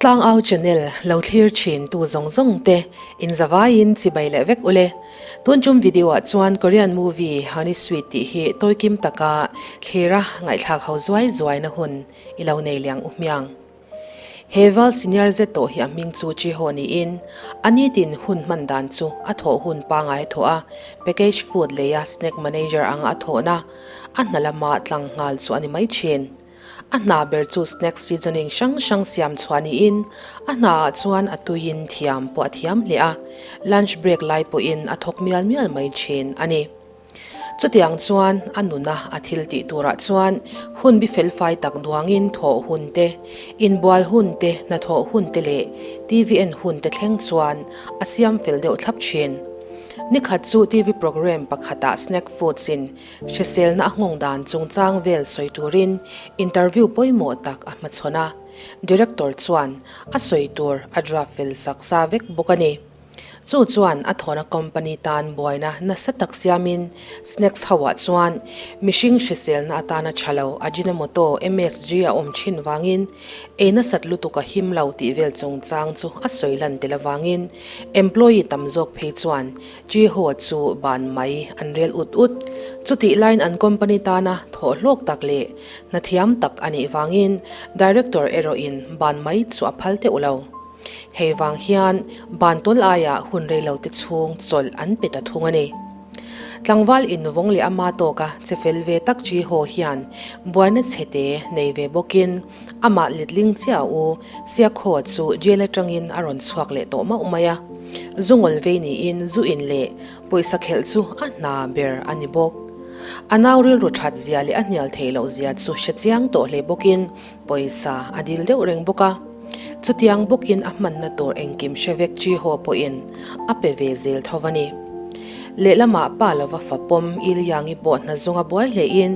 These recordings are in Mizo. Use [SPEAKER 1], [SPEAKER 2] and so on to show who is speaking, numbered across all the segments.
[SPEAKER 1] Tlangau channel lo thlir thin tu zawng zawng te in zavaiin chibai leh vek ule. Tun tum video ah chuan Korean movie Honey Sweet tih hi tawikim taka thlira ngaihthlak ho zuai zuai na hun i lo nei liang u hmiang. He val senior zet tawh hi a hming chu Chiho niin, a nitin hun hman dan chu a thawh hun pangai a thawh a, package food leia snack manager anga a thawhna a hna lama tlang nghal chu a ni mai thin. A hna ber chu snack seasoning hrang hrang siam chhuah niin, a hna ah chuan a tuiin thiam pawh a thiam hle a, lunch break lai pawhin a thawk mial mial mai thin a ni. Chutiang chuan a nuna a thil tih turah chuan hun bi felfai tak duangin thawh hun te, inbual hun te, hnathawh hun te leh TV en hun te thleng chuan a siam fel deuh thlap thin. Nikhat chu TV programme pakhatah snack foods in hriselna a nghawng dan chungchang vel sawi turin interview pawimawh tak a hmachhawn a, director chuan a sawi tur a draft fel sak sa vek bawk a ni. Chu chuan a thawna company tan buaina nasa tak siamin snacks ho ah chuan mihring hriselna atana tha lo Ajinomoto, MSG, a awm thin vangin ei nasat lutuk a him lo tih vel chungchang chu a sawi lan tel avangin employee tam zawk phei chuan Jiho chu ban mai an rel ut ut. Chutih laiin an company tana thawh hlawk tak leh hnathiam tak a nih vangin director erawhin ban mai chu a phal teuh lo. Hei vang hian bantawl aiah hun reilo te chhung chawlh an pe ta thung a ni. Tlangval invawng leh ama tawka che fel ve tak chi haw hian buaina chhete nei ve bawkin amah letling chiah u Siakhaw chu jail atangin a rawn chhuak leh tawh mauh mai a. Zu ngawl vei niin zu in leh pawisa khelh chu a hna ber a ni bawk. A nau rilru that zia leh a hnial theih loh zia chu hre chiang tawh hle bawkin Pawisa a dil deuh reng bawk a, chutiang bawkin a hmanna tur engkim hre vek chi haw pawhin a pe ve zel tho a ni. Lehlamah pa lova fa pawm Iliangi pawh hna zawnga buai hlein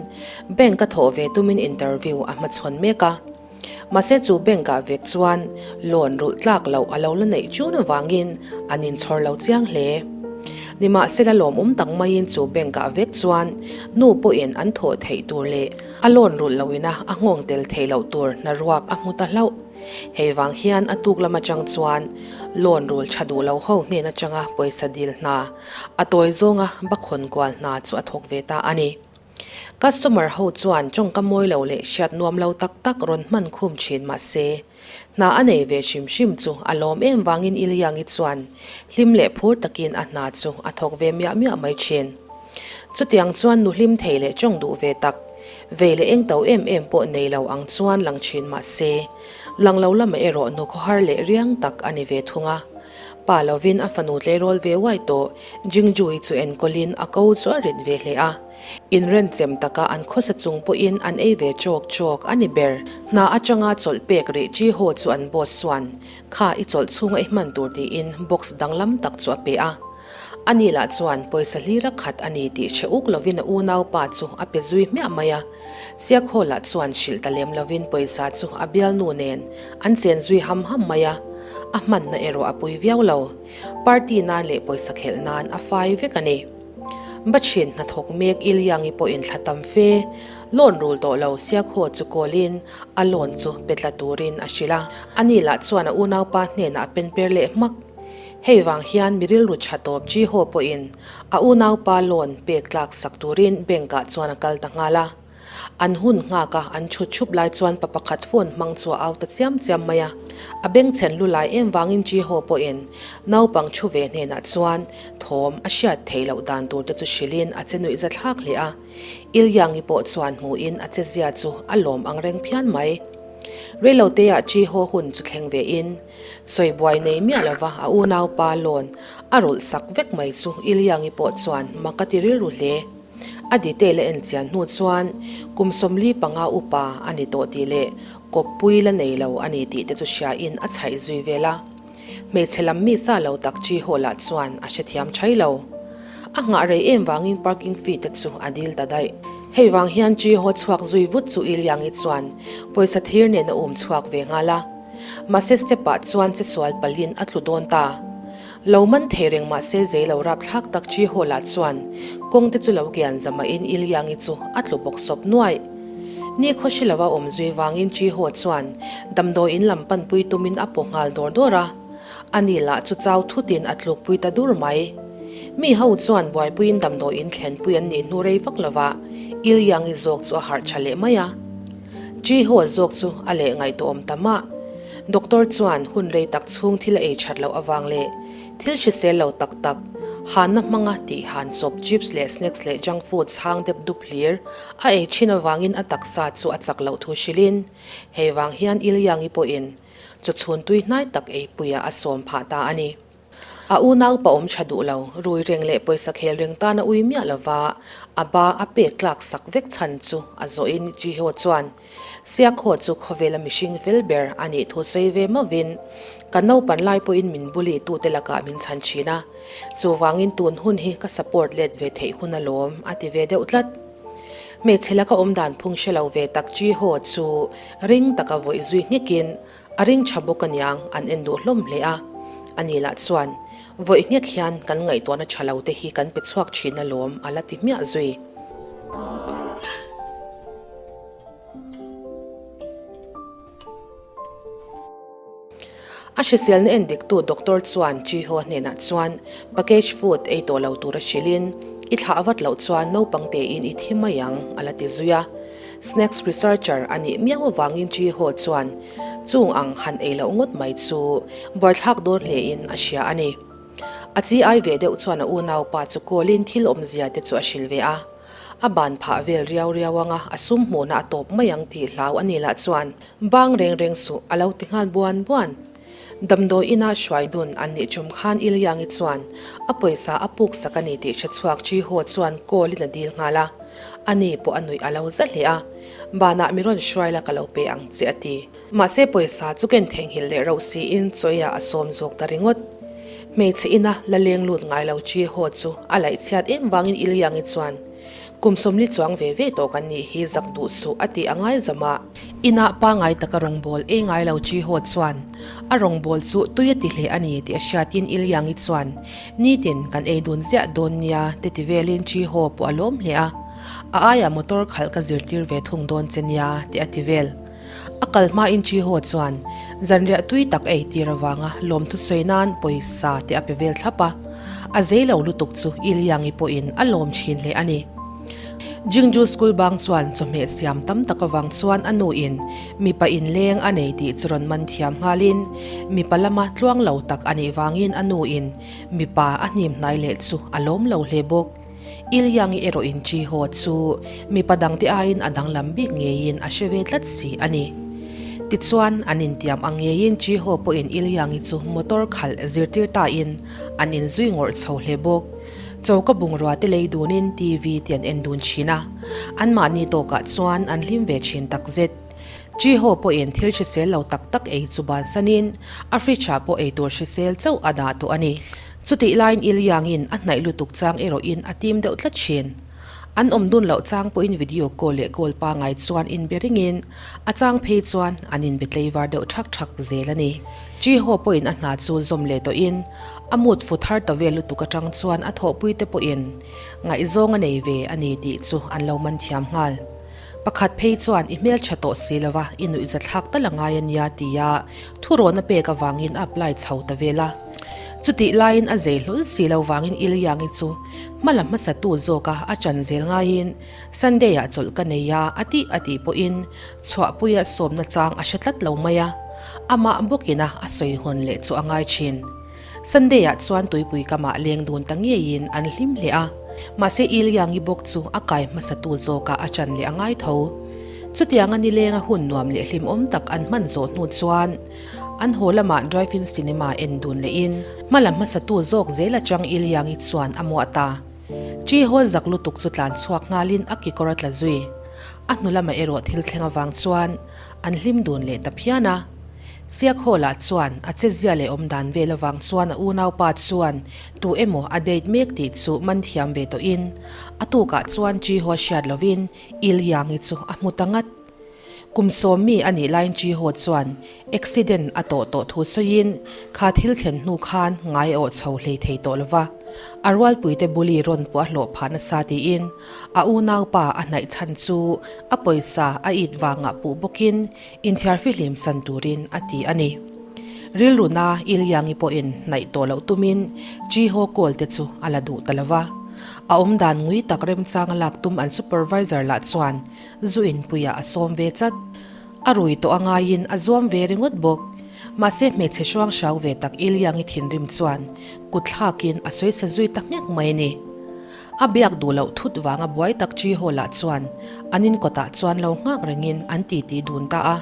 [SPEAKER 1] bank a thawh ve tumin interview a hmachhawn mek a. Mahse chu bank ah vek chuan loan rulh tlak loh a lo la neih chun avangin an inchhawr lo chiang hle. Nimahsela lawmawm tak maiin chu bank ah vek chuan nu pawhin an thawh theih tur leh A lawn rulh lo ina a nghawng tel thei loh tur hna ruak a hmu ta hlauh. Hei vang hian a tuk lam atang chuan lawn rul tha duh lo ho hnen atanga pawisa dil hna, a tawi zawnga bakhawn kual hna chu a thawk ve ta a ni. Customer ho chuan tawngka mawi lo leh hriat nuam lo tak tak rawn hman khum thin mah se, hna a nei ve hrim hrim chu a lawm em vangin Iliangi chuan hlim leh phur takin a hna chu a thawk ve miah miah mai thin. Chutiang chuan nu hlim thei leh tawng duh ve tak, vei leh eng to em em pawh nei lo ang chuan lang thin mah se, lang lo lamah erawh nu khawhar leh riang tak a ni ve thung a. Pa lovin a fanu tleirawl ve uai tawh Jingjui chu enkawlin a ko chu a rit ve hle a. Inrenchem taka an khawsa chung pawhin an ei ve chawk chawk a ni ber. Hna atanga chawlh pek rih chi haw chu an boss chuan kha i chawlh chhunga i hman tur tiin box danglam tak chu a pe a. Ani lah chuan pawisa hlira khat a ni tih hre uk lovin a unaupa chu a pe zui hmiah mai a. Siakhaw lah chuan hrilh ta lem lovin pawisa chu a bialnu nen an chen zui ham ham mai a, a hmanna erawh a pui viau lo. Party nan leh pawisa khelh nan a fai vek a ni. Bachhin hnathawk mek Iliangi pawhin thla tam fe loan rul tawh lo Siakhaw chu kawlin a loan chu pe tla turin a hrilh a. Ani lah chuan a unaupa hnenah a pen per leh hmak. Hei vang hian mi rilru tha tawp Ji Ho pawhin a unaupa loan pek tlak sak turin bank ah chuan a kal ta nghal a. An hun nghak a, an chhut chhup lai chuan pa pakhat phone hmang chu a au ta chiam chiam mai a. A bengchhen lu lai em vangin Ji Ho pawhin naupang thu ve hnenah chuan thawm a hriat theih loh dan tur te chu hrilhin a che nuih za thlak hle a. Ilyangi pawh chuan hmuhin a che zia chu a lawm ang reng phian mai. Reiloteah Ji Ho hun chu thleng vein. Sawi buai nei miah lova a unaupa loan a rulh sak vek mai chu Iliangi pawh chuan mak a ti rilru hle. A detail a en chian hnu chuan kum 45 upa a ni tawh tih leh kawppui la nei lo a ni tih te chu hriain a chhaih zui vel a. Hmeichhe lam mi sa lo tak chi haw lah chuan a hrethiam thai lo. A nghah rei em vangin parking fee te chu a dil ta daih. Hei vang hian chi haw chhuak zui vut chu Iliangi chuan pawisa thir nen a um chhuak ve nghal a. Mahse step ah chuan che sual palhin a tlu dawn ta. Lo man thei reng mahse zei lo rap thlak tak chi haw lah chuan kawng te chu lo kian zamahin Iliangi chu a tlu bawk sawp nuaih. Ni khaw hre lova awm zui vangin Chi Ho chuan damdawi in lam panpui tumin a paw nghal dawr dawr a. Ani lah chu chau thutin a tlukpui ta dur mai. Mi ho chuan buaipuiin damdawi in thlenpui an nih hnu rei vak lova Il Yang-i zawk chu a harh tha leh mai a. Chi Ho zawk chu a leh ngaihtuahawm ta mah. Doctor chuan hun rei tak chhung thil a ei that loh avang leh thil hrisel lo tak tak, hanna hmanga tih han chawp chips leh snacks leh junk food chhang dep dup hlir a ei thin avangin a taksa chu a chak loh thu hrilhin hei vang hian Il Yang-i pawhin Chaw chhun tui hnai tak eipuiah a sawm phah ta a ni. A unau pa awm tha duh lo, rui reng leh pawisa khel reng tan a ui miah lova, a ba a pek tlak sak vek chhan chu a zawhin Jiho chuan Siakhaw chu khawvela mihring fel ber a nih thu sawi ve mauvin, Ka naupan lai pawhin min bully tute lakah min chhan thin a, chuvangin tun hun hi ka support let ve theih hun alawm a ti ve deuh tlat. Hmeichhe laka awm dan phung hre lo ve tak Jiho chu Ring taka vawih zui nghekin a ring tha bawk aniang an en duh hlawm hle a. Ani lah chuan, Vawih nghek hian kan ngaihtuahna tha lo te hi kan pe chhuak thin alawm a la ti hmiah zui. A hriselna en diktu doctor chuan Chi Ho hnenah chuan package food ei tawh lo tura hrilhin, I thlah vat loh chuan naupang tein i thi mai ang, a la ti zui a. Snacks researcher a nih miau avangin Chi Ho chuan chung ang han ei loh ngawt mai chu buaithlak dawn hlein a hria a ni. A chi ai ve deuh chuan a unaupa chu call-in thil awmzia te chu a hrilh ve a. A ban phah vel riau riau anga a sum hmuhna a tawp mai ang tih hlau a ni lah chuan bang reng reng suh a lo ti nghal buan buan. Damdawi ina hruai dun an nih tum khan Iliangi chuan a pawisa a puk sak a ni tih hre chhuak Chi Ho chuan call in a dil nghal a, ani pawh a nuih a lo za hle a, banah mi rawn hruai la ka lo pe ang che a ti. Mahse pawisa chu ken theihnghilh leh rauh siin chawiah a sawm zawk ta ringawt. Hmeichhe ina la leng lut ngai lo Chi Ho chu a laih chhiat em vangin Iliangi chuan Kum sawmli chuang ve ve tawh kan nih hi zak duh suh a tih a ngai zam a. Inah pangai taka rawngbâwl ei ngai lo Chi Ho chuan a rawngbâwl chu tui a ti hle a ni tih a hriatin Iliangi chuan Nitin kan ei dun ziah dawn nia te ti velin Chi Ho pawh a lawm hle a. A aiah motor khalh ka zirtir ve thung dawn che nia tih a ti vel. A kal hmain Chi Ho chuan zanriah tui tak ei tir avanga lawmthu sawi nan pawisa te a pe vel thlap a, a zei lo lutuk chu Iliangi pawhin a lawm thin hle a ni. Jingju school bang chuan chawhmeh siam tam tak avang chuan a nuin mipa inleng a nei tih chu rawn man thiam nghalin mipa lama tluang lo tak a nih vangin a nuin mipa a hnim hnai leh chu a lawm lo hle bawk. Ilyangi erawh in Chi Ho chu mipa dangte aiin a danglam bik ngeiin a hre ve tlat si a ni. Tichuan, an intiam ang ngeiin Chi Ho pawhin Ilyangi chu motor khalh zirtir tain an inzui ngawrh chho hle bawk. Choka bungrua te lei dunin TV te an en dun thin a, anmahni tawkah chuan an hlim ve thin takzet. Chi Ho pawhin thil hrisel lo tak tak ei chu bansanin a fridge ah pawh eitur hrisel chauh a dah tawh a ni. Chutih laiin Iliangin a hnaih lutuk chang erawhin a tim deuh tlat thin. An awm dun loh chang pawhin video call leh call pangai chuan inbe ringin a chang phei chuan an inbe tleivar deuh thak thak zel a ni. Chi Ho pawhin a hna chu zawm leh tawhin a mood fu thar ta vel lutuk atang chuan a thawhpuite pawhin ngaihzawng a nei ve a ni tih chu an lo man thiam nghal. Pakhat phei chuan i hmeltha tawh si lova i nuihza thlak tal a ngai a nia tia thurawn a pek avangin a apply chho ta vel a. Chutih laiin a zei hlawl si lo vangin Iliangi chu hma la hmasa tu zawka a chan zel ngaiin Sunday ah chawlh ka nei a a tih a tih pawhin chhuahpuia sawmna chang a hre tlat lo mai a, amah bawkina a sawi hawn leh chu a ngai thin. Sunday ah chuan tuipui kamah leng dun ta ngeiin an hlim hle a, mahse Iliangi bawk chu a kai hmasa tu zawkah a chan leh a ngai tho. Chutianga nilenga hun nuam leh hlimawm tak an hman zawh hnu chuan an haw lamah drive-in cinema en dun lehin hma la hmasa tu zawk zel atang Iliangi chuan a muah ta. Chi hawl zak lutuk chu tlan chhuak nghalin a kekawr a tla zui. A hnu lamah erawh thil thleng avang chuan an hlim dun leh ta phian a. Siakhawla chuan a chezia leh awm dan vel avang chuan a unaupa chuan tu emaw a date mek tih chu man thiam ve tawhin a tukah chuan Jiho hriat lovin Il Yang-i chu a hmu ta ngat. Kum sawmmi a nih laiin Jiho chuan accident a tawh tawh thu sawiin kha thil thlen hnu khan ngai a awh chho hlei thei tawh lo va, a rualpuite bully rawn pawh a hlawh phah nasa tiin a unaupa a hnaih chhan chu a pawisa a it vangah puh bawkin inthiar fihlim san turin a ti a ni. Rilruna Ilyangi pawhin hnaih tawh loh tumin Jiho call te chu a la duh ta lo va, a awmdan ngui tak remchang a lak tum an supervisor lah chuan Zu inpuiah a sawm ve chat. A rui tawh a ngaiin a zuam ve ringawt bawk. Mahse hmeichhe hruang hrau ve tak Iliangi thinrim chuan kut thlakin a sawi sa zui ta nghek mai a ni. A biak duh loh thut vanga buai tak Jiho lah chuan an in kawtah chuan lo nghak rengin an titi dun ta a.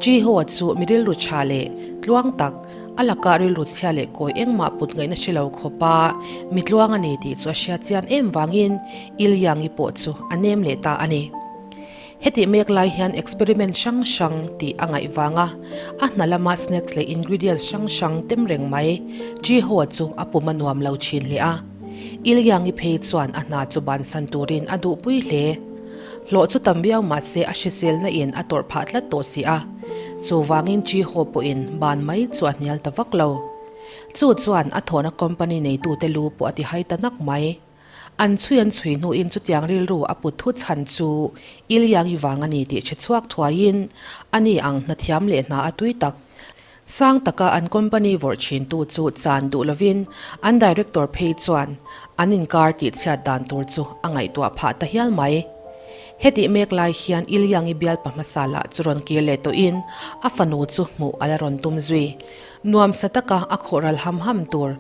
[SPEAKER 1] Jiho chu mi rilru tha leh tluang tak, a lakah rilru chhia leh kawi engmah put ngaihna hre lo khawpa mi tluang a ni tih chu a hriat chian em vangin Ilyangi pawh chu a nem leh ta a ni. Hetih mek lai hian experiment hrang hrang tih a ngaih vanga a hna lama snacks leh ingredients hrang hrang tem reng mai Jiho chu a pum a nuam lo thin hle a. Ilyangi phei chuan a hna chu bansan turin a duhpui hle. Hlawh chu tam viau mahse a hriselna in a tawrh phah tlat tawh si a. Chuvangin Jiho pawhin ban mai chu a hnial ta vak lo. Chu chuan a thawhna company neitute lu pawh a ti hai ta nak mai. An chhui an chhui hnuin chutiang rilru a put thu chhan chu Ilyangi vang a ni tih hre chhuak thuaiin a ni ang hnathiam leh hna a tui tak. Sang taka an company vawrh thintu chu chan duh lovin an director phei chuan an inkar tihchhiat dan tur chu a ngaihtuah phah ta hial mai. Hetih mek lai hian Ilyangi bialpa hmasa lah chu rawn kir leh tawhin a fanu chu hmuh a la rawn tum zui. Nuamsa taka a khawhral ham ham tur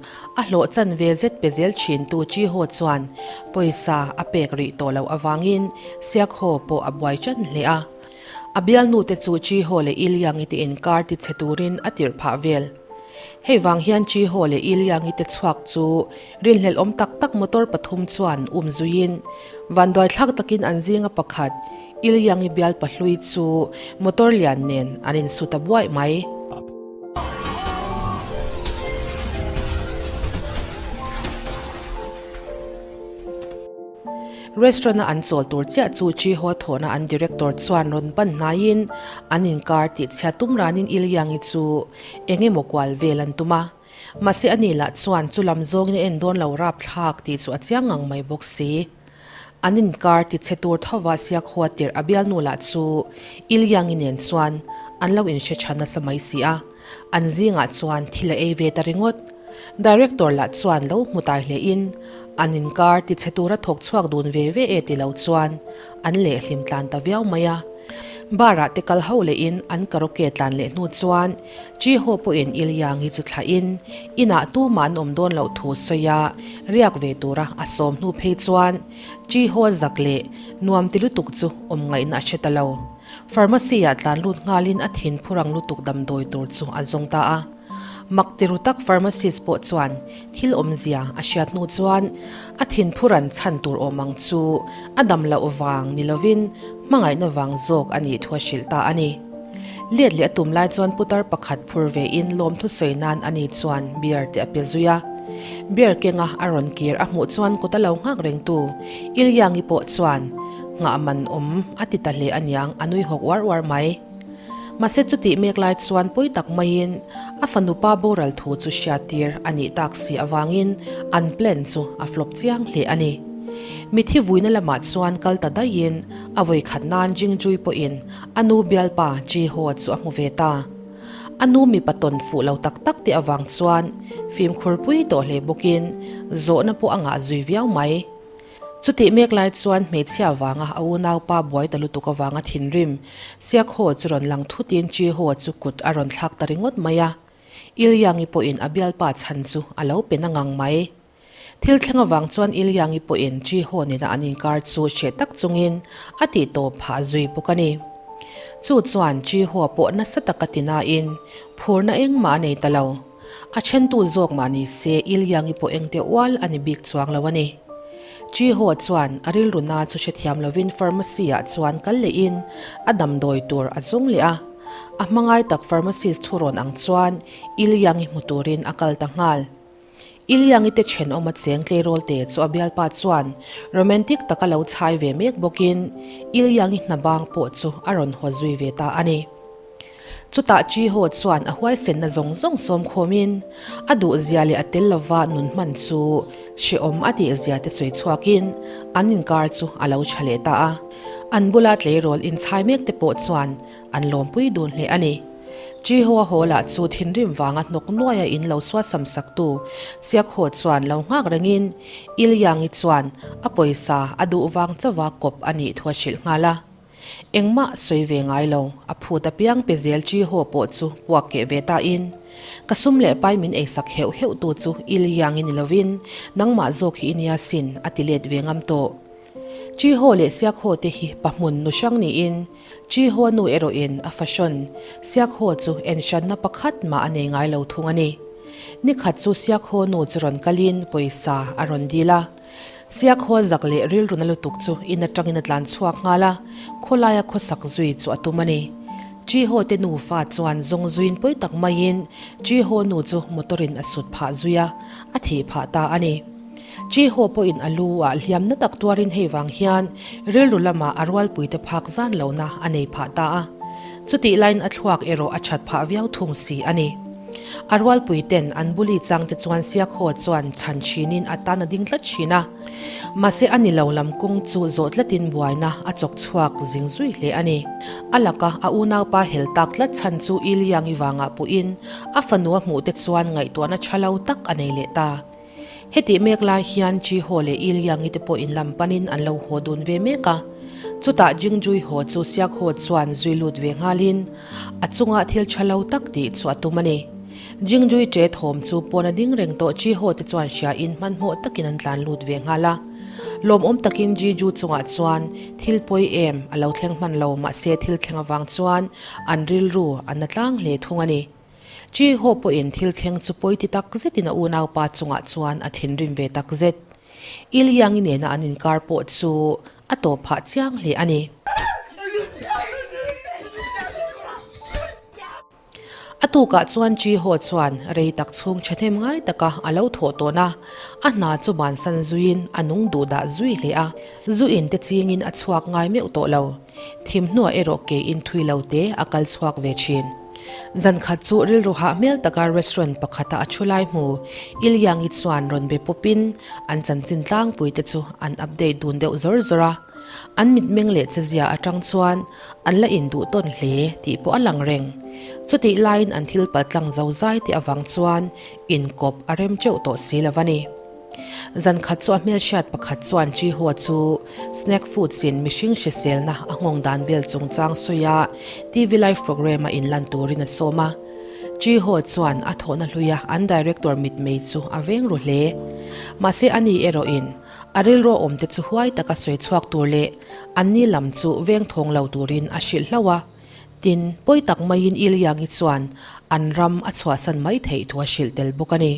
[SPEAKER 1] a hlawh chan ve zet pe zel thintu Jiho chuan pawisa a pek rih tawh loh avangin Siakhaw pawh a buai tan hle a. A bialnute chu Jiho leh Ilyangi te inkar tichhe turin a tirh phah vel. Hei vang hian Jiho leh Ilyangi te chhuak chu rinhlelh awm tak tak motor pathum chuan um zuiin vanduaithlak takin an zinga pakhat Ilyangi bialpa hlui chu motor lian nen an insu ta buaih mai. Restaurant a an chawl tur chiah chu Jiho thawhna an director chuan rawn pan hnaiin an inkar tih chhiat tum ranin Ilyangi chu eng emaw kual vel an tum a. Mahse ani lah chuan chu lam zawngin a en dawn lo rapthlak tih chu a chiang ngang mai bawk si. An inkar ti chhe tur thova Siakhua tirh a bialnu lah chu Ilyangi nen chuan an lo inhre tha nasa mai si a, an zingah chuan thil a ei ve ta ringawt. Director lah chuan lo hmu tai hlein an inkar ti chhe tura thawk chhuak dun ve ve e ti lo chuan an lehhlim tlan ta viau mai a. Bar ah te kal ho lehin an karaoke tlan leh hnu chuan Jiho pawhin Ilyangi chu thlahin inah tumah an awm dawn loh thu sawi a, riak ve tura a sawm hnu phei chuan Jiho zak leh nuam ti lutuk chu awm ngaihna a hre ta lo. Pharmacy ah tlan lut nghalin a thin phurang lutuk damdawi tur chu a zawng ta a. Mak ti ru tak pharmacist pawh chuan thil awmzia a hriat hnu chuan a thin phuran chhan tur awm ang chu a dam loh vang ni lovin hmangaihna vang zawk a nih thu a hrilh ta a ni. Let leh a tum lai chuan putar pakhat phur ve in lawmthu sawi nan ani chuan beer te a pe zui a. Beer kenga a rawn kir a hmuh chuan kut a lo nghak reng tu Ilyangi pawh chuan nghah man awm a ti ta hle aniang a nui hawk uar uar mai. Mahse chutih mek lai chuan pawi tak maiin a fanu pa boral thu chu hriattir a nih tak si avangin an plan chu a flop chiang hle a ni. Mithi vuina lamah chuan kal ta daihin a vawikhat nan Jingjui pawhin a nu bialpa Jiho chu a hmu ve ta. A nu mipa tawn fuh lo tak tak te avang chuan fimkhur pui tawh hle bawkin zawhna pawh a ngah zui viau mai. Chutih mek lai chuan hmeichhia vanga a unaupa buai ta lutuk avanga thinrim Siakhaw chu rawn lang thutin Chihaw chu kut a rawn thlak ta ringawt mai a. Ilyangi pawhin a bialpa chhan chu a lo pe na ngang mai. Thil thleng avang chuan Ilyangi pawhin Chihaw nena an inkar chu hreh tak chungin a tih tawp phah zui bawk a ni. Chu chuan Chihaw pawh nasa taka ti nain phurna engmah a nei ta lo. A thentu zawk mah ni se Ilyangi pawh engte ual a ni bik chuang lo a ni. Jiho chuan a rilru na chu hrethiam lovin pharmacy ah chuan kal lehin a damdawi tur a zawng leh a. A hmangai tak pharmacist thu rawn ang chuan Ilyangi hmu turin a kal ta nghal. Iliangi te thenawma cheng tleirawl te chu a bialpa chuan romantic taka lo chhai ve mek bawkin Iliangi hna bang pawh chu a rawn haw zui ve ta a ni. Chutah Chiho chuan a huaisenna zawng zawng sawm khawmin a duhzia leh a tel lova nun hman chu hrehawm a tihzia te sawi chhuakin an inkar chu a lo tha leh ta a. An bula tleirawl inchhai mek te pawh chuan an lawmpui dun hle a ni. Chiho a haw lah chu thinrim vanga hnawk nuaia in lo suasam saktu Siakhaw chuan lo nghak rengin Ilyangi chuan a pawisa a duh vang chauha kawp a nih thu a hrilh nghal a. Engmah sawi ve ngai lo, a phut apiang pe zel chi haw pawh chu puak keh ve ta in, ka sum leh pai min eisak heuh heuh tu chu i liang i ni lovin nangmah zawk hi i nia sin a ti let ve ngam tawh. Chi haw leh siak haw te hi pahmun nu hrang niin chi haw nu erawh in a fashion siak haw chu en hranna pakhat mah a nei ngai lo thung a ni. Nikhat chu siak haw nu chu rawn kalin pawisa a rawn dil a. Siakhaw zak leh rilru na lutuk chu in atangin a tlan chhuak nghal a, khawlaia khawsak zui chu a tum a ni. Chiho te nufa chuan zawng zuiin pawi tak maiin Chiho nu chu motor in a sut phah zui a, a thih phah ta a ni. Chiho pawhin a lu ah hliam na tak tuarin hei vang hian rilru lamah a rualpuite phak zan lohna a nei phah ta a. Chutih laiin a thluak erawh a that phah viau thung si a ni. A rualpui ten an buli chang te chuan Siakhaw chuan chhan thinin a tan a ding tlat thin a. Mahse a ni lo lam kawng chu zawh tlatin buaina a chawk chhuak zing zui hle a ni. A laka a unaupa hel tak tlat chhan chu Iliangi vangah puhin a fanu a hmuh te chuan ngaihtuahna tha lo tak a nei leh ta. Hetih mek lai hian Chiho leh Iliangi te pawh inlam panin an lo haw dun ve mek a. Chutah Jingjui haw chu Siakhaw chuan zui lut ve nghalin a chunga thil tha lo tak tih chu a tum a ni. Jingjui ṭe thawm chu pawn a ding reng tawh Chiho te chuan hriain hmanhmawh takin an tlan lut ve nghal a. Lawmawm takin Jiju chungah chuan thil pawi em a lo thleng hman lo mahse thil thleng avang chuan an rilru a na tlang hle thung a ni. Chi Ho pawhin thil thleng chu pawi ti tak zetin a unaupa chungah chuan a thinrim ve tak zet. Iliangi nena an inkar pawh chu a tawp phah chiang hle a ni. A tukah chuan Chi Ho chuan rei tak chhung thahnem ngai taka a lo thawh tawn a, a hna chu bansan zuiin a nung duh dah zui hle a, zu in te chingin a chhuak ngai meuh tawh lo. Thim hnuah erawh ke in thui lo te a kal chhuak ve thin. Zan khat chu rilru hah hmel taka restaurant pakhata a thu lai hmu Ilyangi chuan rawn be pawpin an chanchin tlangpui te chu an update dun deuh zawr zawr a. An mitmeng leh chezia atang chuan an la induh tawn hle tih pawh a lang reng. Chutih laiin an thil paltlang zo zai te avang chuan inkawp a rem teuh tawh si lo a ni. Zan khat chu a hmelhriat pakhat chuan Chiho chu snack foods in mihring hriselna a nghawng dan vel chungchang sawi a TV live programme a inlan turin a sawm a. Chiho chuan a thawhna hluia an director mitmei chu a veng ru hle. Mahse ani erawhin a rilru a awmte chu huai taka sawi chhuak tur leh anni lam chu veng thawng lo turin a hrilh hlauh a. Tin, pawi tak maiin Ilyangi chuan an ram a chhuahsan mai theih thu a hrilh tel bawk a ni.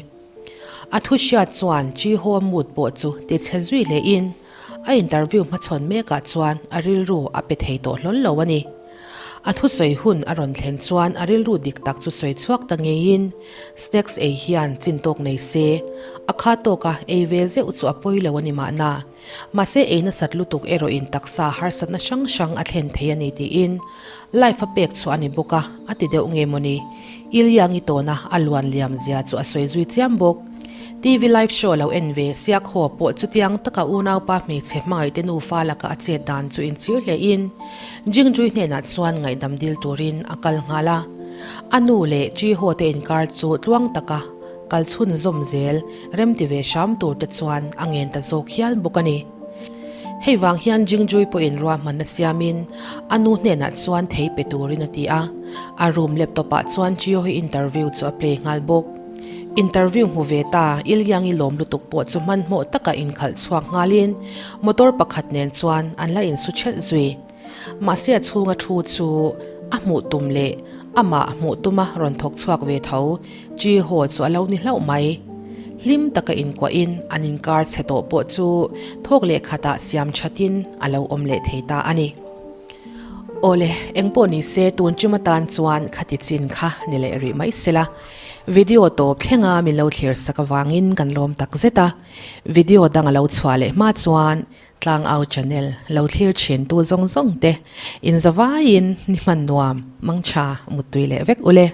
[SPEAKER 1] A thu hriat chuan Chiho mood pawh chu ti chhe zui leh in a interview hmachhawn mek ah chuan a rilru a pe thei tawh hlawl lo a ni. A thusawi hun a rawn thlen chuan a rilru dik tak chu sawi chhuak ta ngeiin snacks ei hian chin tawk nei se, a kha tawka ei ve zeuh chu a pawi lo a ni mahna. Mahse ei nasat lutuk erawh in taksa harsatna hrang hrang a thlen thei a ni tiin life a pek chhuah a ni bawk a, a ti deuh nge mawni? Ilyangi tawna a luan liam zia chu a sawi zui chiam bawk. TV live show lo en ve Siakhaw pawh chutiang taka unaupa hmeichhe hmangaihte nufa laka a chet dan chu inchhir hle in Jingjui hnenah chuan ngaihdam dil turin a kal nghal a. A nu leh Chiho te inkar chu tluang taka kal chhunzawm zel remti ve hram tur te chuan a ngen ta zawk hial bawk a ni. Hei vang hian Jingjui pawhin ruahmanna siamin a nu hnenah chuan thei pe turin a ti a, a room laptop ah chuan Chiohi interview chu a play nghal bawk. Interview hmu ve ta Ilyangi lawm lutuk pawh chu hmanhmawh taka inkhalh chhuak nghalin motor pakhat nen chuan an la insu ṭhelh zui. Mahse a chhunga thu chu a hmuh tum leh amah hmuh tuma rawn thawk chhuak ve tho Chi haw chu a lo ni hlauh mai. Hlim taka inkuahin an inkar chhe tawh pawh chu thawk leh khatah siam thatin a lo awm leh thei ta a ni. Awle, engpawh ni se tun ṭum atan chuan khati chin kha ni leh rih mai sela. Video tawp thlenga min lo thlir sak avangin kan lawm tak zet a. Video dang a lo chhuah leh hma chuan Tlangau channel lo thlir thin tu zawng zawng te in zavaiin ni hman nuam mangtha muttui leh vek ule.